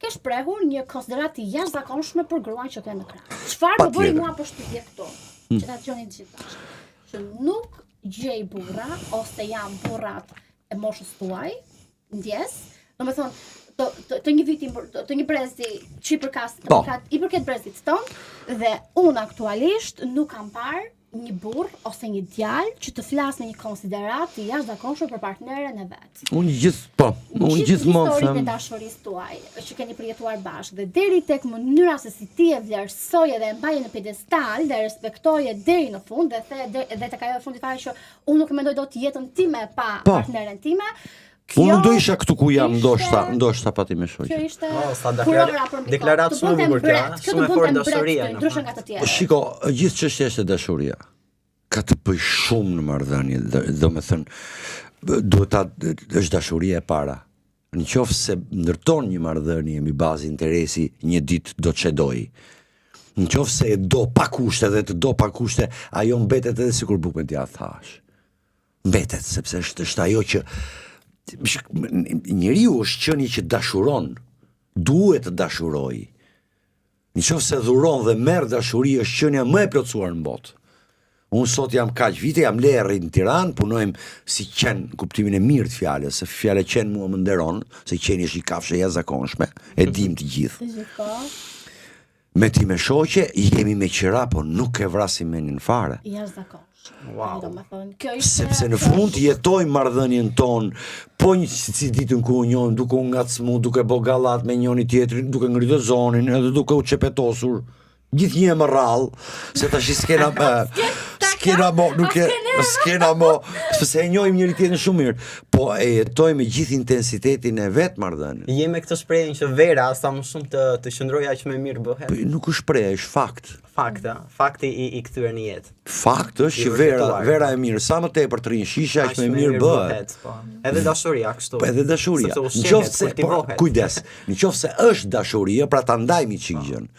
Ke shprehur një konsideratë të jashtëzakonshme për gruan që ke në krah. Çfarë më bëri mua përshtypje këtu? Hmm. Që ta dëgjoni të gjithë bashkë. Që nuk gjej burra ose janë burrat e moshës tuaj, ndjesë, domethënë të, të, të një viti të, të një brezi që i përkas, po. përkat, i përket brezit tonë dhe unë aktualisht nuk kam parë një burrë ose një djalë që të flasë me një konsideratë të jashtëzakonshme për partneren e vet. Unë gjithë, po, unë gjithmonë them. Historinë e dashurisë tuaj që keni përjetuar bashkë dhe deri tek mënyra se si ti e vlerësoje dhe e mbaje në piedestal dhe e respektoje deri në fund dhe the dhe tek ajo e fundit fare që unë nuk e mendoj dot jetën time pa po. partneren time. Kjo Unë nuk do isha këtu ku jam, ndoshta, ndoshta pa time shoqe. Kjo ishte oh, sa kurora për mbi deklaratë shumë e bukur kjo, shumë e fortë dashuria. Ndryshe nga të tjerët. Po shiko, gjithë çështja është dashuria. Ka të bëjë shumë në marrëdhënie, domethënë duhet ta është dashuria e para. Në qoftë se ndërton një marrëdhënie mbi bazë interesi, një ditë do të çedojë. Në qoftë se e do pa kushte dhe të do pa kushte, ajo mbetet edhe sikur bukë me djathë të hash. Mbetet, sepse është, është ajo që njeriu është qenie që dashuron, duhet të dashurojë. Në qoftë se dhuron dhe merr dashuri, është qenia më e plotësuar në botë. Unë sot jam kaq vite, jam le rri në Tiranë, punojmë si qen në kuptimin e mirë të fjalës, se fjala qen mua më nderon, se qeni është një kafshë e jashtëzakonshme, e dim të gjithë. Të gjithë po. Me time shoqe, jemi me qira, po nuk e vrasim mendjen fare. Jashtëzakonshme. Wow. Domethënë, kjo ishte Sepse në fund jetojmë marrëdhënien tonë, po një si, si ditën ku u njohëm, duke u ngacmu, duke bo gallat me njëri tjetrin, duke ngritur zonin, edhe duke u çepetosur. Gjithnjë e më rrallë, se tash s'kena më, s'kena mo, nuk e, s'kena mo, sepse e njohim njëri tjetrin shumë mirë, po e jetojmë me gjithë intensitetin e vet marrëdhënien. Je me këtë shprehjen që vera sa më shumë të të qëndrojë aq më mirë bëhet. Po, nuk është shprehje, është fakt. Fakt, ë, fakti i i kthyer në jetë. Fakt është që vera, vera e mirë, sa më tepër të rri në shishe, aq më mirë bëhet. Po. Edhe dashuria kështu. Po edhe dashuria. Në qoftë se po, kujdes, në qoftë se është dashuria, pra ta ndajmë një çik gjën.